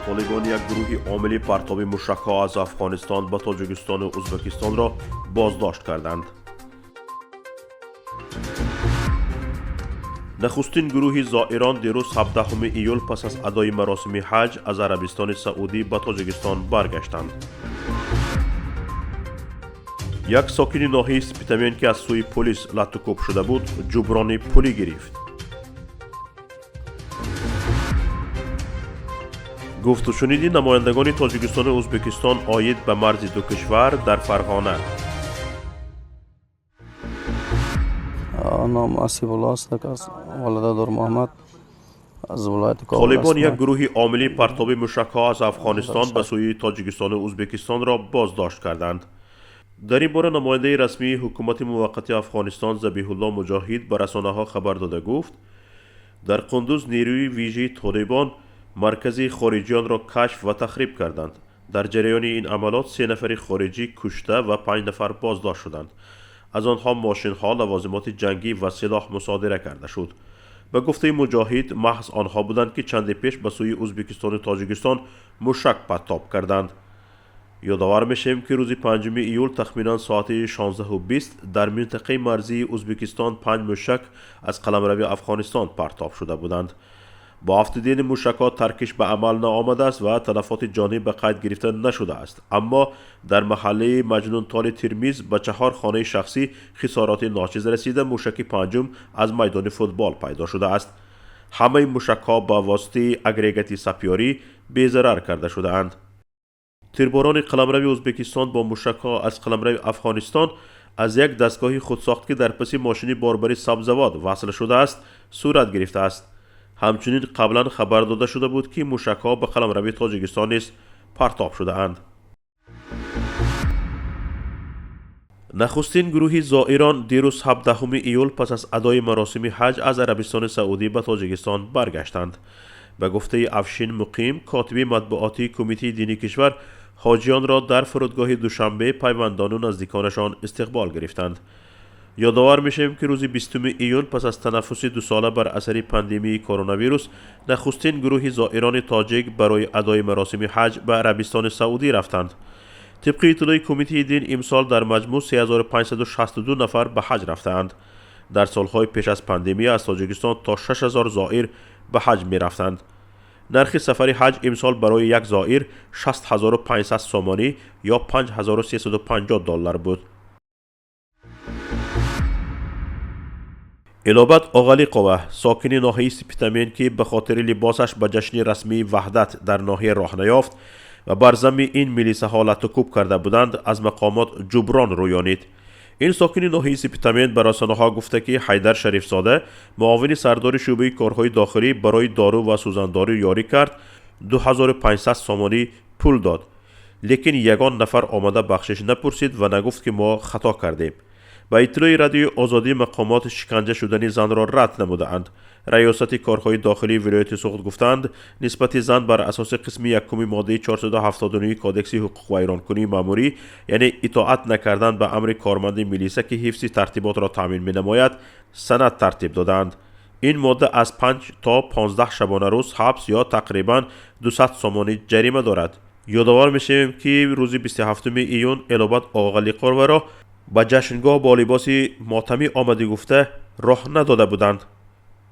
Толибон як гурӯҳи омили партоби мушакҳо аз Афғонистон ба Тоҷикистону Ӯзбекистонро боздошт карданд. Нахустин гурӯҳи зоирон дирӯз 17 июл пас аз адои маросими ҳаҷ аз Арабистони Саудӣ ба Тоҷикистон баргаштанд. Як сокини ноҳияи Спитамен, ки аз сӯи полис латтукӯб шуда буд, ҷуброни пулӣ гирифт. Гуфтушуниди намояндагони Тоҷикистону Ӯзбекистон оид ба марзи ду кишвар дар Фарғона. Ном Асибулло аст, аз волида Дурмуҳаммад, аз вилояти Кобул. Толибон як гурӯҳи омили партоби мушакҳо аз Афғонистон ба сӯи Тоҷикистону Ӯзбекистонро боздошт карданд. Дар ин бора намояндаи расмии ҳукумати муваққати Афғонистон Забиҳулло Муҷоҳид ба расонаҳо хабар дода гуфт, дар Қундуз нерӯи вижаи Толибон маркази хориҷиёнро кашф ва тахриб карданд. Дар ҷараёни ин амалот 3 нафари хориҷӣ кушта ва 5 нафар боздошт шуданд. Аз онҳо мошинҳо, лавозимоти ҷангӣ ва силоҳ мусодира карда шуд. Ба гуфтаи Муҷоҳид, маҳз онҳо буданд, ки чанде пеш ба сӯи Ӯзбекистону Тоҷикистон мушак партоб карданд. Ёдовар мешавем, ки рӯзи 5 июл тахминан соати 16:20 дар минтақаи марзии Ӯзбекистон 5 мушак аз қаламрави Афғонистон партоб шуда буданд. Бо афтидани мушакҳо таркиш ба амал наомадааст ва талафоти ҷонӣ ба қайд гирифта нашудааст. Аммо дар маҳаллаи Маҷнунтоли Термиз ба 4 хонаи шахсӣ хисороти ночиз расида, мушаки панҷум аз майдони футбол пайдо шудааст. Ҳамаи мушакҳо ба воситаи агрегати сапёрӣ безарар карда шудаанд. Тирборони қаламрави Ӯзбекистон бо мушакҳо аз қаламрави Афғонистон аз як дастгоҳи худсохт, ки дар паси мошини борбари сабзавот васл шудааст, сурат гирифтааст. Ҳамчунин қаблан хабар дода шуда буд, ки мушакҳо ба қаламрави Тоҷикистон низ партоб шудаанд. Нахустин гурӯҳи зоирон дирӯз 17 июл пас аз адои маросими ҳаҷ аз Арабистони Саудӣ ба Тоҷикистон баргаштанд. Ба гуфтаи Афшин Муқим, котиби матбуотии Кумитаи дини кишвар, ҳоҷиёнро дар фурудгоҳи Душанбе пайвандону наздиконашон истиқбол гирифтанд. Ёдовар мешавем, ки рӯзи 20 июн пас аз танаффуси дусола бар асари пандемияи коронавирус нахустин гурӯҳи зоирони тоҷик барои адои маросими ҳаҷ ба Арабистони Саудӣ рафтанд. Тибқи иттилои Кумитаи дин, имсол дар маҷмӯъ 3562 нафар ба ҳаҷ рафтаанд. Дар солҳои пеш аз пандемия аз Тоҷикистон то 6000 зоир ба ҳаҷ мерафтанд. Нархи сафари ҳаҷ имсол барои як зоир 60500 сомонӣ ё 5350 доллар буд. Илобат Оғалиқова, сокини ноҳияи Спитамен, ки ба хотири либосаш ба ҷашни расмии Ваҳдат дар ноҳия роҳ наёфт ва бар замми ин милисаҳо латтукӯб карда буданд, аз мақомот ҷуброн рӯёнид. Ин сокини ноҳияи Спитамен ба расонаҳо гуфта, ки Ҳайдар Шарифзода, муовини сардори шӯъбаи корҳои дохилӣ, барои дору ва сӯзандорӣ ёрӣ кард, 2500 сомонӣ пул дод. Лекин ягон нафар омада бахшиш напурсид ва нагуфт, ки мо хато кардем. Ба иттилои Радиои Озодӣ, мақомот шиканҷа шудани занро рад намудаанд. Раёсати корҳои дохилии вилояти Суғд гуфтаанд, нисбати зан бар асоси қисми якуми моддаи 479 Кодекси ҳуқуқвайронкунии маъмурӣ, яъне итоат накардан ба амри корманди милиса, ки ҳифзи тартиботро таъмин менамояд, санад тартиб додаанд. Ин модда аз 5 то 15 шабонарӯз ҳабс ё тақрибан 200 сомонӣ ҷарима дорад. Ёдовар мешавем, ки рӯзи 27 июн Элобат Оғалиқоваро ба ҷашнгоҳ бо либоси мотамӣ омадӣ гуфта роҳ надода буданд.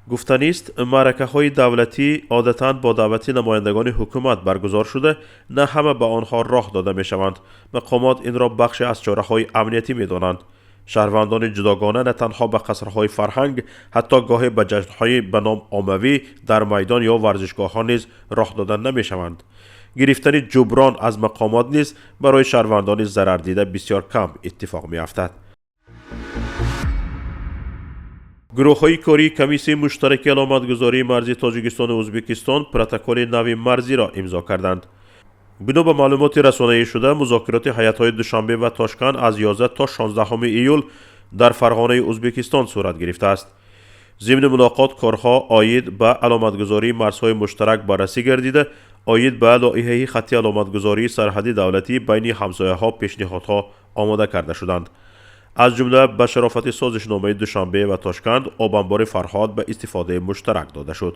Гуфтанист, маъракаҳои давлатӣ одатан бо даъвати намояндагони ҳукумат баргузор шуда, на ҳама ба онҳо роҳ дода мешаванд. Мақомот инро бахше аз чораҳои амниятӣ медонанд. Шаҳрвандони ҷудогона на танҳо ба қасрҳои фарҳанг, ҳатто гоҳе ба ҷашнҳои ба ном оммавӣ дар майдон ё варзишгоҳҳо низ роҳ дода намешаванд. Гирифтани ҷуброн аз мақомот низ барои шаҳрвандони зарардида бисёр кам иттифоқ меафтад. Гурӯҳҳои кории Комиссияи муштараки аломатгузории марзи Тоҷикистону Ӯзбекистон протоколи нави марзиро имзо карданд. Бино ба маълумоти расонаӣ шуда, музокироти ҳайатҳои Душанбе ва Тошканд аз 11 то 16 июл дар Фарғонаи Ӯзбекистон сурат гирифтааст. Зимни мулоқот корҳо оид ба аломатгузории марзҳои муштарак баррасӣ гардида, оид ба лоиҳаи хатти аломатгузории сарҳади давлатӣ байни ҳамсояҳо пешниҳодҳо омода карда шуданд. Аз ҷумла ба шарофати созишномаи Душанбе ва Тошканд обанбори Фарҳод ба истифодаи муштарак дода шуд.